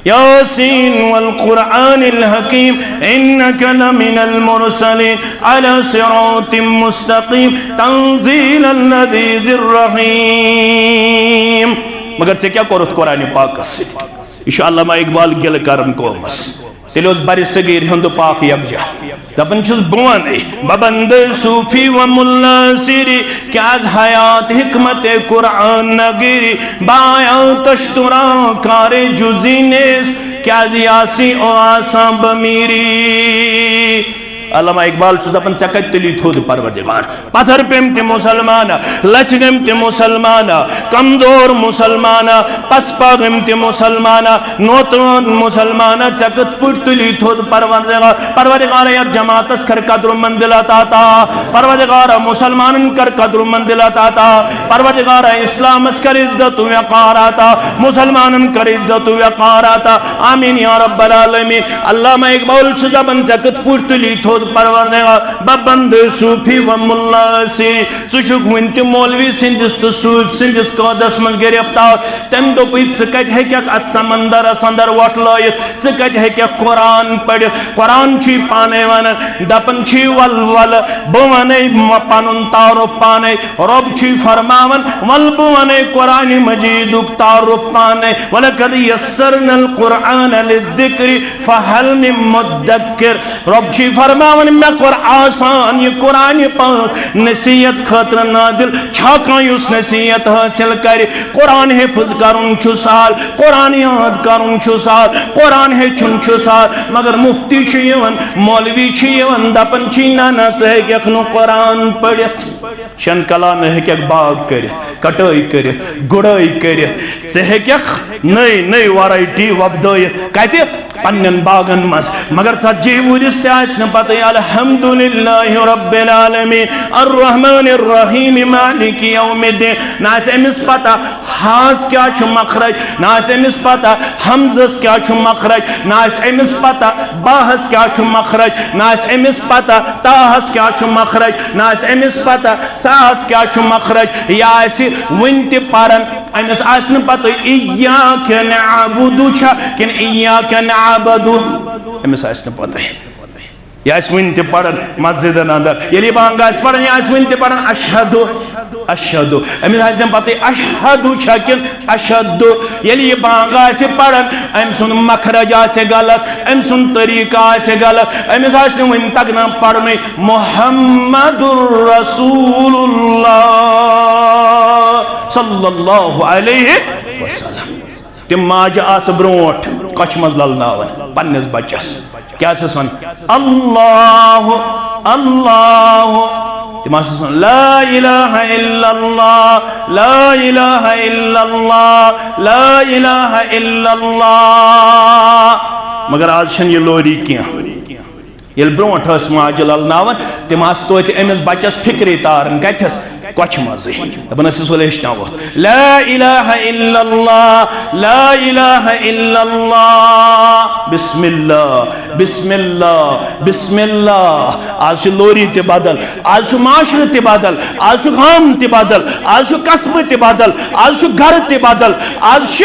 یاسین والقرآن الحکیم انک لمن المرسلین علی صراط مستقیم تنزیل العزیز الرحیم۔ مگر ژےٚ کیٛاہ کوٚرُتھ قرآن پاکس سۭتۍ؟ یہِ چھُ علامہ اقبال گِلہٕ کران قومس۔ تیٚلہِ اوس برِ صغیر ہُنٛد پاک یکجا۔ دپان چھُس بہٕ ونے، ببند صوفی و ملا سری، کیٛازِ حیات حکمت قرآن نگری، بایاتش ترا کار جزی نیست، کیٛازِ یاسی او آسان بمیری۔ علامہ اقبال چھُس دپان، ژےٚ کتہِ تُلی تھوٚد پروردگار؟ پتھر پیٚمتۍ مسلمان، لژھِ گٔمتۍ مسلمان، کمزور مسلمان، پسپا گٔمتۍ مسلمان، نوتوان مسلمان، ژےٚ کِتھ پٲٹھۍ تُلی تھوٚد پروردگار؟ پروردگار، یتھ جماعتس کر قدر و منزلت عطا۔ پروردگار، مسلمانن کر قدر و منزلت عطا۔ پروردگار، اسلامس کر عزت و وقار عطا۔ مسلمانن کر عزت و وقار عطا۔ آمین یا رب العالمین۔ علامہ اقبال چھُ دپان، ژےٚ کِتھ پٲٹھۍ تُلی تھوٚد پروردگار، بہ بندے صوفی و ملا سی، ژٕ چھُکھ وُنہِ تہِ مولوی سٕنٛدِس تہٕ صوفی سٕنٛدِس قٲدس منٛز گرفتار۔ تٔمۍ دوٚپُے، ژٕ کتہِ ہیٚککھ اتھ سمندرس اندر وۄٹھ لٲیِتھ؟ ژٕ کتہِ ہیٚککھ قرآن پٔرِتھ؟ قرآن چھُے پانے ونان، دپان چھُے، ول ول بہٕ ونے م-، پنُن تعارف پانے۔ رۄب چھُے فرماوان، ول بہٕ ونے قرآن مجیدُک تعارف پانے۔ ولقد یسرنا القرآن للذکر فہل من مدکر۔ رۄب چھُے فرماوان، مےٚ کوٚر آسان یہِ قرآن پاک نصیحت خٲطرٕ نازل۔ چھا کانٛہہ یُس نصیحت حٲصِل کرِ؟ قرآن حفظ کرُن چھُ سہل، قرآن یاد کرُن چھُ سہل، قرآن ہیٚچھُن چھُ سہل، مگر مفتی چھُ یِوان، مولوی چھُ یِوان، دپان چھُے، نہ نہ، ژٕ ہیٚککھ نہٕ قرآن پٔرِتھ۔ شن کلام ہیٚککھ باغ کٔرِتھ، کٹٲے کٔرِتھ، گُڑٲے کٔرِتھ، ژٕ ہیٚککھ نٔے نٔے variety وۄپدٲیِتھ۔ کتہِ؟ پننٮ۪ن باغن منٛز۔ مگر ژتجی وُہرِس تہِ آسہِ نہٕ پتہٕے، الحمدللہ رب العالمین، الرحمن الرحیم، مالک یوم الدین۔ نہ آسہِ أمِس پتہ ہاس کیٛاہ چھُ مخرج، نہ آسہِ أمِس پتہ ہمزس کیٛاہ چھُ مخرج، نہ آسہِ أمِس پتہ باہس کیٛاہ چھُ مخرج، نہ آسہِ أمِس پتہ تاہس کیٛاہ چھُ مخرج، نہ آسہِ أمِس پتہ ساہس کیٛاہ چھُ مخرج۔ یہِ آسہِ وُنہِ تہِ پران، أمِس آسہِ نہٕ پتہ ایاک نعبد چھا کِنہٕ ایاک نعبد، أمِس آسہِ نہٕ پتہ۔ یہِ آسہِ وُنہِ تہِ پران مسجدن اندر، ییٚلہِ یہِ بانگ آسہِ پران، یہِ آسہِ وُنہِ تہِ پران، اشہد، اشہد۔ أمِس آسہِ نہٕ پتہ اشہد چھا کِنہٕ اشد۔ ییٚلہِ یہِ بانگ آسہِ پران، أمۍ سُنٛد مخرج آسہِ غلط، أمۍ سُنٛد طریقہٕ آسہِ غلط، أمِس آسہِ نہٕ وُنہِ تگان پرنُے۔ محمد رسول اللہ صلی اللہ علیہ وسلم۔ تِم ماجہِ آسہٕ برونٛٹھ کۄچھِ منٛز للناوان پننِس بچس۔ کیٛاہ ٲسٕس ونان؟ اللہ، اللہ۔ تِم آسہٕ ونان، لا الہ الا اللہ، لا الہ الا اللہ، لا الہ الا اللہ۔ مگر آز چھنہٕ یہِ لوری کینٛہہ۔ ییٚلہِ برونٛٹھ ٲس ماجہِ للناوان، تِم آسہٕ توتہِ أمِس بچس فِکرے تاران۔ کتھس؟ کۄچھِ منٛزٕے۔ دپان ٲسِس، ولہٕ ہیٚچھناوہوتھ۔ لا الہ الا اللہ، لا الہ الا اللہ، بسم اللہ، بسم اللہ، بسم اللہ۔ آز چھِ لوری تہِ بدل، آز چھُ معاشرٕ تہِ بدل، آز چھُ گام تہِ بدل، آز چھُ قصبہٕ تہِ بدل، آز چھُ گرٕ تہِ بدل، آز چھِ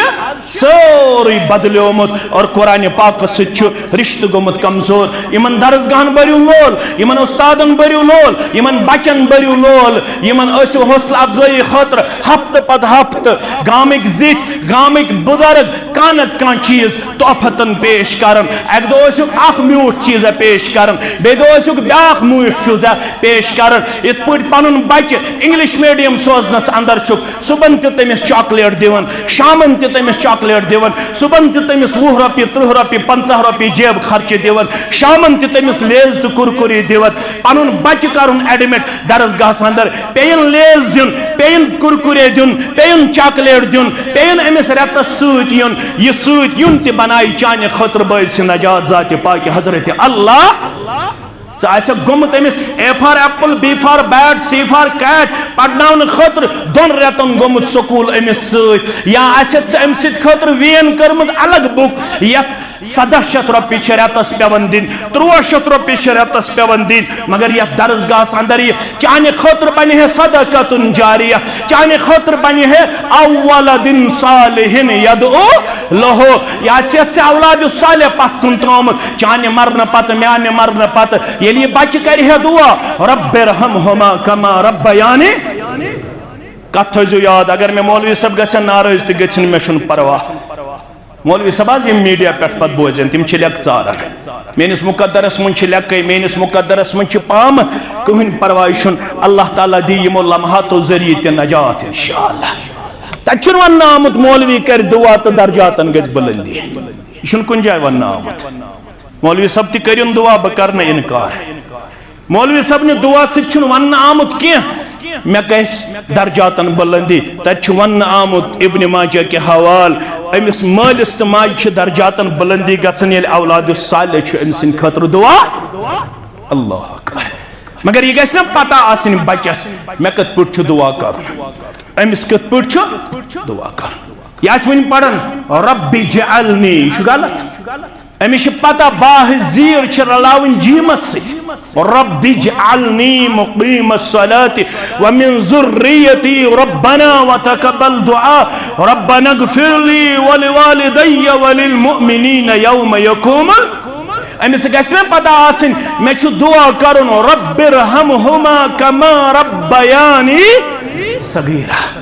سورُے بدلیومُت اور قرآن پاکس سۭتۍ چھُ رشتہٕ گوٚمُت کمزور۔ یِمن درسگاہن بٔرِو لول، یِمن استادن بٔرِو لول، یِمن بچن بٔرِو لول، یِمن ٲسِو حوصلہٕ افزٲیی خٲطرٕ ہفتہٕ پتہٕ ہفتہٕ گامٕکۍ زِٹھۍ، گامٕکۍ بُزرگ کانٛہہ نتہٕ کانٛہہ چیٖز تحفتن پیش کران۔ اکہِ دۄہ ٲسِکھ اکھ میوٗٹھ چیٖزا پیش کران، بیٚیہِ دۄہ ٲسِکھ بیٛاکھ میوٗٹھ چیٖزا پیش کران۔ یِتھ پٲٹھۍ پنُن بچہِ انگلش میڈیم سوزنس اندر چھُکھ صبحن تہِ تٔمِس چاکلیٹ دِوان، شامن تہِ تٔمِس چاکلیٹ دِوان، صبحن تہِ تٔمِس وُہ رۄپیہِ، ترٕٛہ رۄپیہِ، پنٛژاہ رۄپیہِ جیب خرچہِ دِوان، شامن تہِ تٔمِس لیز تہٕ کُرکُرے دِوان۔ پنُن بچہِ کرُن ایڈمٹ درسگاہس اندر، پیٚیِن لیز دیُن، پیٚیِن کُرکُرے دیُن، پیٚیِن چاکلیٹ دیُن، پیٚیِن أمِس رٮ۪تس سۭتۍ یُن۔ یہِ سۭتۍ یُن تہِ بنایہِ چانہِ خٲطرٕ باعث نجات ذاتِ پاکہِ حضرت اللہ۔ ژٕ آسکھ گوٚمُت أمِس A for apple, B for bat, C for cat پرناونہٕ خٲطرٕ دۄن رٮ۪تن گوٚمُت سکوٗل أمِس سۭتۍ، یا آسکھ ژٕ أمۍ سٕنٛدِ خٲطرٕ وین کٔرمٕژ الگ بُک، یتھ سدہ شیتھ رۄپیہِ چھِ رٮ۪تس پٮ۪وان دِنۍ، ترُٛواہ شیتھ رۄپیہِ چھِ رٮ۪تس پٮ۪وان دِنۍ، مگر یتھ درسگاہس اندر یہِ چانہِ خٲطرٕ بنہِ ہے صدقتُن جاریہ، چانہِ خٲطرٕ بنہِ ہے او ولد صالح یدعو لہو، یہِ آسہِ ژےٚ اولاد صالح پتھ کُن ترٛوومُت۔ چانہِ مرنہٕ پتہٕ، میانہِ مرنہٕ پتہٕ، ییٚلہِ یہِ بچہِ کرِ ہے دعا، رب ارحمہما کما ربیانی۔ کتھ تھٲیزیو یاد، اگر مےٚ مولوی صٲب گژھن ناراض تہِ گٔژھِنۍ، مےٚ چھُنہٕ پرواہ۔ مولوی صٲب حظ، یِم میڈیا پٮ۪ٹھ پتہٕ بوزن، تِم چھِ لیٚکہٕ ژاران۔ میٲنِس مقدرس منٛز چھِ لیٚکہٕ، میٲنِس مقدرس منٛز چھِ پامہٕ، کٕہٕنۍ پرواے چھُنہٕ۔ اللہ تعالیٰ دی یِمو لمحاتو ذٔریعہٕ تہِ نجات انشاءاللہ۔ تتہِ چھُنہٕ وننہٕ آمُت مولوی کرِ دعا تہٕ درجاتن گژھِ بلندی۔ یہِ چھُنہٕ کُنہِ جایہِ وننہٕ آمُت۔ مولوی صٲب تہِ کٔرِن دعا، بہٕ کرٕ نہٕ انکار۔ مولوی صٲبنہِ دعا سۭتۍ چھُنہٕ وننہٕ آمُت کینٛہہ مےٚ گژھِ درجاتن بلندی۔ تتہِ چھُ وننہٕ آمُت ابن ماجہ کہِ حوال، أمِس مٲلِس تہٕ ماجہِ چھِ درجاتن بلندی گژھان، ییٚلہِ اولاد صالح چھُ أمۍ سٕنٛدِ خٲطرٕ دعا۔ اللہ اکبر۔ مگر یہِ گژھِ نہ پتہ آسٕنۍ بچس، مےٚ کِتھ پٲٹھۍ چھُ دعا کرُن، أمِس کِتھ پٲٹھۍ چھُ دعا کرُن۔ یہِ آسہِ وُنہِ پران، رب اجعلنی، یہِ چھُ غلط۔ أمِس چھِ پتہ باہ زیٖر چھِ رلاوٕنۍ جیٖمس سۭتۍ۔ رب اجعلنی مقیم الصلاۃ ومن ذریتی ربنا وتقبل دعاء ربنا اغفر لی ولوالدی وللمؤمنین یوم یقوم ال-، أمِس گژھِ نہ پتہ آسٕنۍ مےٚ چھُ دعا کرُن رب ارحمہما کما ربیانی صغیرا۔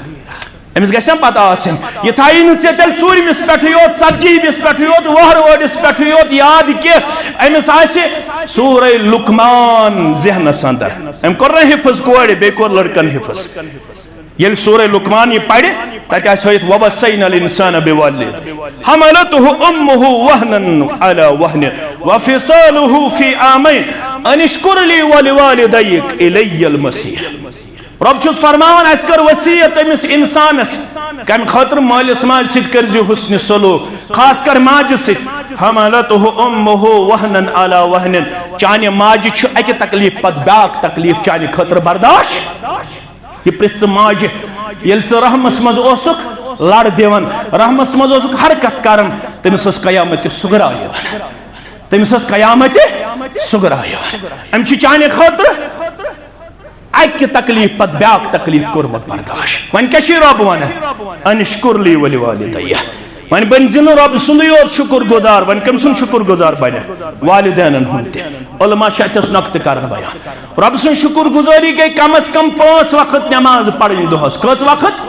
أمِس گژھِ نہ پتہ آسٕنۍ، یہِ تھایی نہٕ ژےٚ تیٚلہِ ژوٗرمِس پٮ۪ٹھٕے یوت، ژتجی ہمِس پٮ۪ٹھٕے یوت، وُہر وٲڈِس پٮ۪ٹھٕے یوت یاد کینٛہہ۔ أمِس آسہِ سورہ لقمان ذہنس اندر۔ أمۍ کوٚر نہ حفظ کورِ، بیٚیہِ کوٚر لڑکن حفظ۔ ییٚلہِ سورہ لقمان یہِ پرِ، تتہِ آسہِ ہٲیِتھ، "ووصینا الانسان بوالدیہ حملته امه وهنا على وهن وفصاله في عامين ان اشکر لی ولوالدیک الی المصیر۔" رۄب چھُس فرماوان، اسہِ کٔر وصیت أمِس انسانس، کمہِ خٲطرٕ؟ مٲلِس ماجہِ سۭتۍ کٔرزِ حسنِ سلوک، خاص کر ماجہِ سۭتۍ۔ "حملته امه وهنا على وهن"، چانہِ ماجہِ چھُ اکہِ تکلیف پتہٕ بیاکھ تکلیف چانہِ خٲطرٕ برداشت۔ یہِ پرژھ ژٕ ماجہِ، ییٚلہِ ژٕ رحمس منٛز اوسُکھ لڑ دِوان، رحمس منٛز اوسُکھ حرکت کران، تٔمِس ٲس قیامت صغریٰ یِوان۔ تٔمِس ٲس قیامت صغریٰ یِوان۔ أمۍ چھُ چانہِ خٲطرٕ اکہِ تکلیف پتہٕ بیاکھ تکلیف کوٚرمُت برداشت۔ وۄنۍ کیٛاہ چھُے رۄب ونان؟ "ان اشکر لی ولوالدیہ"۔ وۄنۍ بٔنۍ زِ نہٕ رۄب سُنٛدُے یوت شُکر گُزار، وۄنۍ کٔمۍ سُنٛد شُکر گُزار بنہِ؟ والدینن ہُنٛد تہِ۔ علماء چھِ اتٮ۪س نۄقطہٕ کران بیان۔ رۄب سٕنٛز شُکر گُزٲری گٔے کم از کم پانٛژھ وقت نماز پرٕنۍ دۄہس۔ کٔژ وقت؟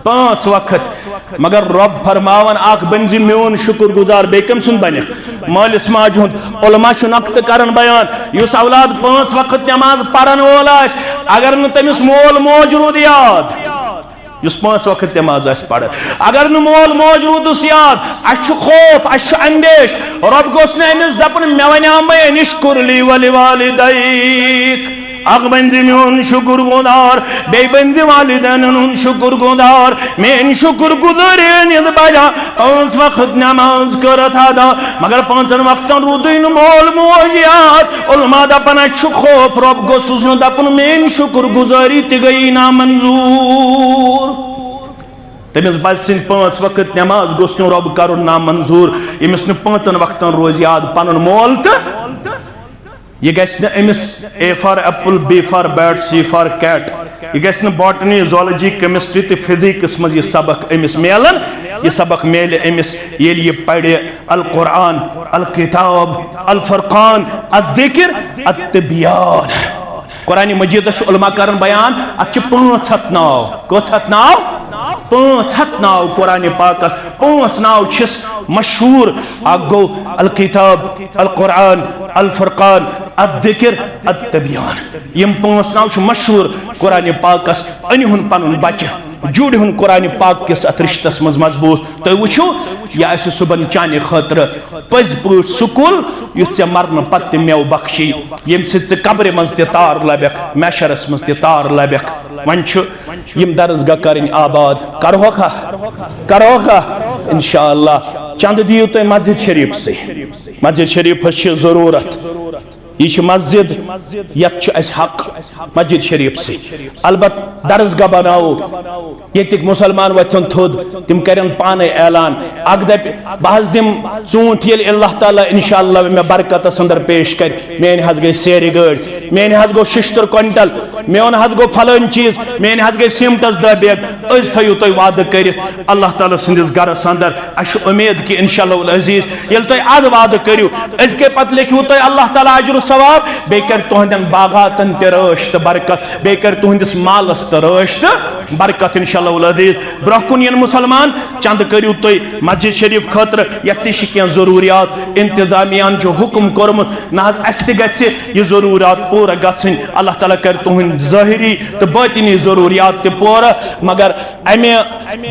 پانٛژھ وقت۔ مگر رۄب فرماوان اکھ بٔنۍ زِ میون شُکر گُزار بیٚیہِ کٔمۍ سُنٛد بنہِ؟ مٲلِس ماجہِ ہُنٛد۔ علماء چھُ نۄقطہٕ کران بیان، یُس اولاد پانٛژھ وقت نماز پرن وول آسہِ، اگر نہٕ تٔمِس مول موج روٗد یاد، یُس پانٛژھ وقت نماز آسہِ پران، اگر نہٕ مول موج روٗدُس یاد، اسہِ چھُ خوف، اسہِ چھُ اندیش۔ رۄب گوٚژھ نہٕ أمِس دپُن، "مےٚ ونیٛامے ان اشکر لی ولوالدیک"۔ اکھ بٔنۍ زِ میون شُکر گُزار، بیٚیہِ بٔنۍ زِ والدینن ہُنٛد شُکر گُزار۔ میٲنۍ شُکر گُزٲری ہٕنٛدۍ بجا پانٛژھ وقت نماز کٔرٕتھ ادا، مگر پانٛژن وقتن روٗدُے نہٕ مول موج یاد۔ علماء دپان، اسہِ چھُ خوف، رۄب گوٚژھُس نہٕ دپُن، میٲنۍ شُکر گُزٲری تہِ گٔیی نامنظوٗر۔ تٔمِس بچہٕ سٕنٛدۍ پانٛژھ وقت نماز گوٚژھ نہٕ رۄب کرُن نامنظوٗر، ییٚمِس نہٕ پانٛژن وقتن روزِ یاد پنُن مول تہٕ یہِ گژھِ نہٕ أمِس A for apple, B for bat, C for cat، یہِ گژھِ نہٕ botany, zoology, chemistry تہٕ physics منٛز یہِ سبق أمِس میلان۔ یہِ سبق میلہِ أمِس ییٚلہِ یہِ پرِ القرآن، الکتاب، الفرقان، الذکر، التبیان۔ قرآن مجیدس چھُ علماء کران بیان، اتھ چھِ پانٛژھ ہتھ ناو۔ کٔژ ہتھ ناو؟ پانٛژھ ہتھ ناو قرآن پاکس۔ پانٛژھ ناو چھِس مشہوٗر۔ اکھ گوٚو الکتاب، القرآن، الفرقان، الذکر، التبیان۔ یِم پانٛژھ ناو چھِ مشہوٗر قرآن پاکس۔ أنِہُن پنُن بچہٕ، جوٗڑِہُن قرآن پاک کِس اتھ رشتس منٛز مضبوٗط۔ تُہۍ وٕچھِو، یہِ آسہِ صُبحن چانہِ خٲطرٕ پٔزۍ پٲٹھۍ سکوٗل، یُتھ ژےٚ مرنہٕ پتہٕ تہِ مٮ۪وٕ بخشی، ییٚمہِ سۭتۍ ژٕ قبرِ منٛز تہِ تار لبکھ، محشرس منٛز تہِ تار لبکھ۔ وۄنۍ چھُ یِم درسگاہ کرٕنۍ آباد۔ کرہوکھا؟ کرہوکھا؟ انشاءاللہ۔ چندٕ دِیِو تُہۍ مسجد شریفسٕے۔ مسجد شریفس چھِ ضروٗرت۔ یہِ چھِ مسجد، یتھ چھُ اسہِ حق مسجد شریفسٕے۔ البتہ درسگاہ بناوو، ییٚتِکۍ مسلمان وۄتھن تھوٚد، تِم کرن پانے اعلان۔ اکھ دپہِ، بہٕ حظ دِمہٕ ژوٗنٛٹھۍ ییٚلہِ اللہ تعالیٰ انشاءاللہ مےٚ برکتس اندر پیش کرِ۔ میٲنۍ حظ گٔے سیرِ گٲڑۍ، میٲنۍ حظ گوٚو ششتٕر کوینٹل، میون حظ گوٚو فلٲنۍ چیٖز، میٲنۍ حظ گٔے سیمٹس دہ بیگ۔ أزۍ تھٲیِو تُہۍ وعدٕ کٔرِتھ اللہ تعالیٰ سٕنٛدِس گرس اندر۔ اسہِ چھِ اُمید کہِ انشاءاللہ العزیز ییٚلہِ تُہۍ از وعدٕ کٔرِو، أزکے پتہٕ لیکھِو تُہۍ اللہ تعالیٰ اجر و ثواب، بیٚیہِ کرِ تُہنٛدٮ۪ن باغاتن تہِ رٲچھ تہٕ برکت، بیٚیہِ کرِ تُہنٛدِس مالس تہِ رٲچھ تہٕ برکت انشاءاللہ العزیز۔ برونٛہہ کُن یِن مسلمان، چندٕ کٔرِو تُہۍ مسجد شریف خٲطرٕ، یتھ تہِ چھِ کینٛہہ ضروٗریات، انتظامیہ ہن چھُ حُکم کوٚرمُت، نہ حظ اسہِ تہِ گژھِ یہِ ضروٗریات پوٗرٕ گژھٕنۍ۔ اللہ تعالیٰ کرِ تُہنٛدۍ ظٲہری تہٕ باطنی ضروٗریات تہِ پوٗرٕ، مگر امہِ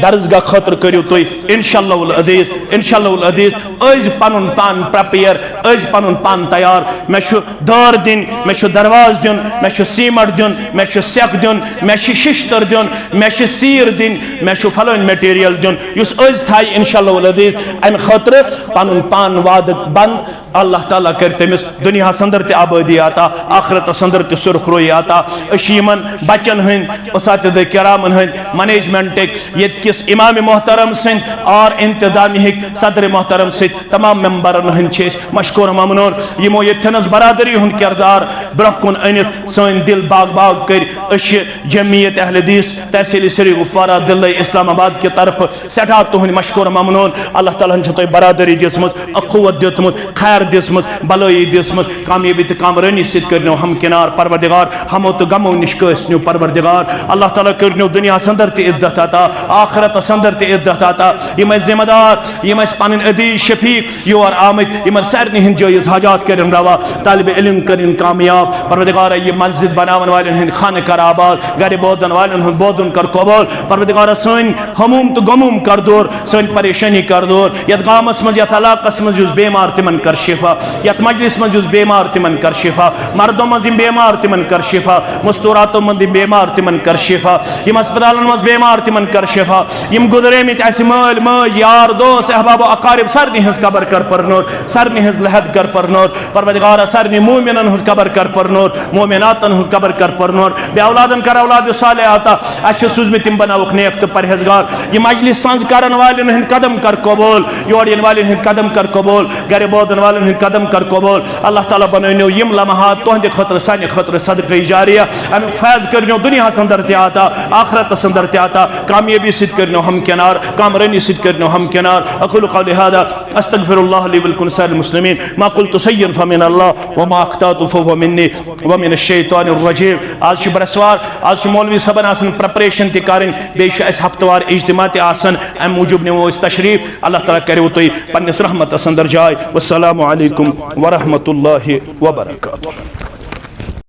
درسگاہ خٲطرٕ کٔرِو تُہۍ انشاءاللہ العزیز، انشاءاللہ العزیز۔ أزۍ پنُن پان پریپیئر، أزۍ پنُن پان تیار۔ مےٚ چھُ دٲر دِنۍ، مےٚ چھُ دروازٕ دیُن، مےٚ چھُ سیٖمٹ دیُن، مےٚ چھُ سٮ۪کھ دیُن، مےٚ چھِ شِشتٕر دیُن، مےٚ چھِ سیٖر دِنۍ، مےٚ چھُ فلٲنۍ مٹیریل دیُن، یُس أزۍ تھایہِ انشاءاللہ العزیز اَمہِ خٲطرٕ پنُن پان وعدٕ بنٛد۔ اللہ تعالیٰ کَرِ تٔمِس دُنیاہَس اندر تہِ آبٲدی عطا، آخرتَس اندر تہِ سُرخرویی عطا۔ أسۍ چھِ یِمن بچن ہٕنٛدۍ، اساتذہ کرامن ہٕنٛدۍ، منیجمنٹٕکۍ، ییٚتہِ کِس امام محترم سٕنٛدۍ اور انتظامیہٕکۍ صدر محترم سۭتۍ تمام ممبرن ہٕنٛدۍ چھِ أسۍ مشکور ممنون۔ یِمو ییٚتھٮ۪نس برادری ہُنٛد کردار برونٛہہ کُن أنِتھ سٲنۍ دِل باغ باغ کٔرۍ۔ أسۍ چھِ جمعیت اہل حدیث تحصیل سری گفوارہ ضلع اسلام آباد کہِ طرفہٕ سٮ۪ٹھاہ تُہٕنٛدۍ مشکور ممنون۔ اللہ تعالیٰ ہن چھِ تۄہہِ برادری دِژمٕژ، اخوت دیُتمُت، خیر دِژمٕژ، بلٲیی دِژمٕژ، کامیٲبی تہٕ کامرٲنی سۭتۍ کٔرنو ہمکنار پروردگار، ہمو تہٕ غمو نِش کٲسنو پروردگار۔ اللہ تعالیٰ کٔرنو دُنیاہس اندر تہِ عزت عطا، آخرتس اندر تہِ عزت عطا۔ یِم اَسہِ ذمہ دار، یِم اَسہِ پنٕنۍ عزیز شفیق یور آمٕتۍ، یِمن سارنٕے ہٕنٛدۍ جٲیز حاجات کٔرِن روا۔ طالب علم کٔرِن کامیاب۔ پروردگارا، یہِ مسجد بناون والٮ۪ن ہٕنٛدۍ خانہٕ کر آباد، گرِ بوزن والٮ۪ن ہُنٛد بوزُن کر قبول۔ پروردگارا، سٲنۍ ہموم تہٕ غموم کر دور، سٲنۍ پریشٲنی کر دور۔ یتھ گامس منٛز، یتھ علاقس منٛز یُس بیمار، تِمن کر شفا۔ یتھ مجلس منٛز یُس بیمار، تِمن کر شفا۔ مردو منٛز یِم بیمار، تِمن کر شفا۔ مستوراتو منٛز یِم بیمار، تِمن کر شفا۔ یِم ہسپتالن منٛز بیمار، تِمن کر شفا۔ یِم گُزریمٕتۍ اَسہِ مٲلۍ مٲج، یار دوس، احباب و اقارب، سارنٕے ہٕنٛز قبر کر پرنور، سارنٕے ہٕنٛز لحد کر پرنور۔ پروردگارا، سارنٕے مومنن ہٕنٛز قبر کر پرنور، مومناتن ہٕنٛز قبر کر پرنور۔ بے اولادن کر اولاد صالح عطا۔ اَسہِ چھِ سوٗزمٕتۍ تِم بناوُکھ نیک تہٕ پرہیزگار۔ یہِ مجلس سنز کرن والٮ۪ن ہٕنٛدۍ قدم کر قبول، یور یِنہٕ والٮ۪ن ہٕنٛدۍ قدم کر قبول، گرِ بوزن والٮ۪ن ہٕنٛدۍ قدم کر قبول۔ اللہ تعالیٰ بنٲونو یِم لمحات تُہنٛدِ خٲطرٕ، سانہِ خٲطرٕ صدقہٕ جاریہ۔ اَمیُک فیض کٔرنو دُنیاہس اندر تہِ عطا، آخرتس اندر تہِ عطا۔ کامیٲبی سۭتۍ کٔرنو ہمکنار، کامرٲنی سۭتۍ کٔرنو ہمکنار۔ اقول قولی هذا، استغفر الله لي ولكم سائر المسلمين، ما قلت شيئا فمن الله وما اخطأت فهو مني ومن الشيطان الرجيم۔ آز چھُ برسوار، آز چھُ مولوی صٲبن آسان پریپریشن تہِ کرٕنۍ، بیٚیہِ چھُ اَسہِ ہفتہٕ وار اجتماع تہِ آسان، امہِ موٗجوٗب نِمو أسۍ تشریف۔ اللہ تعالیٰ کٔرِو تُہۍ پننِس رحمتس اندر جاے۔ والسلام عليكم ورحمة الله وبركاته۔